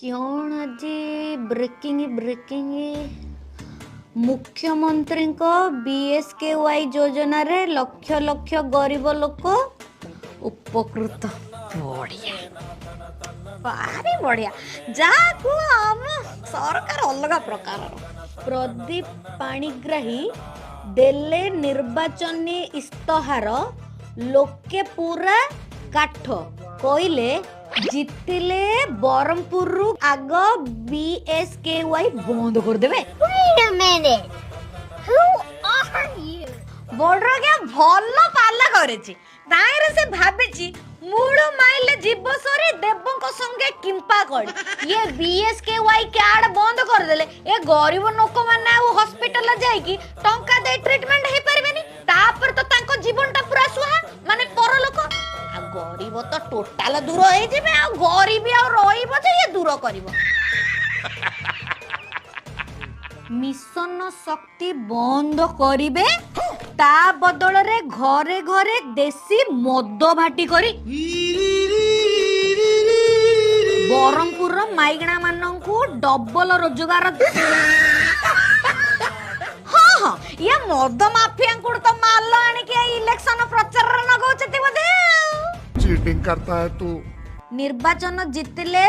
କ'ଣ ଆଜି breaking breaking? ମୁଖ୍ୟମନ୍ତ୍ରୀଙ୍କ ବିଏସ୍କେୱାଇ ଯୋଜନାରେ ଲକ୍ଷ ଲକ୍ଷ ଗରିବ ଲୋକ ଉପକୃତ। ବଢ଼ିଆ, ଭାରି ବଢ଼ିଆ। ଯାହା କୁହ, ଆମ ସରକାର ଅଲଗା ପ୍ରକାରର। ପ୍ରଦୀପ ପାଣିଗ୍ରାହୀ ଦେଲେ ନିର୍ବାଚନୀ ଇସ୍ତହାର, ଲୋକେ ପୁରା କାଠ। କହିଲେ ଜିତିଲେ ବ୍ରହ୍ମପୁରରୁ ଆଗ ବିଏସ୍କେୱାଇ ବନ୍ଦ କରିଦେବେ। Wait a minute. Who are you? ବଡ଼ରଗିଆ ଭଲ ପାଲା କରିଛି। ତାହିଁରେ ସେ ଭାବିଛି ମୂଳ ମାଇଲେ ଯିବ ସରି, ଦେବଙ୍କ ସଙ୍ଗେ କିମ୍ପା କଳି। ଇଏ ବିଏସ୍କେୱାଇ କାର୍ଡ ବନ୍ଦ କରିଦେଲେ ଏ ଗରିବ ଲୋକମାନେ ଆଉ ହସ୍ପିଟାଲ ଯାଇକି ଟଙ୍କା ଦେଇ ଟ୍ରିଟମେଣ୍ଟ ହେଇପାରିବେନି। ତାପରେ ତ ତାଙ୍କ ଜୀବନଟା ପୁରା ସୁହା, ମାନେ ପରଲୋକ। ଆଉ ଗରିବ ତ ଟୋଟାଲ ଦୂର ହେଇଯିବେ। ଆଉ ଗରିବୀ ଆଉ ରହିବ ଯେ ଇଏ ଦୂର କରିବ? ମିଶନ ଶକ୍ତି ବନ୍ଦ କରିବେ, ତା ବଦଳରେ ଘରେ ଘରେ ଦେଶୀ ମଦ ଭାଟି କରି ବ୍ରହ୍ମପୁରର ମାଇଗଣା ମାନଙ୍କୁ ଡବଲ ରୋଜଗାର। ହଁ, ଇଏ ମଦ ମାଫିଆଙ୍କୁ ତ ମାଲ ଆଣିକି ଏଇ ଇଲେକ୍ସନ ପ୍ରଚାରରେ ଲଗାଉଛନ୍ତି ବୋଧେ ଆଉ। चीटिंग करता है तू। ନିର୍ବାଚନ ଜିତିଲେ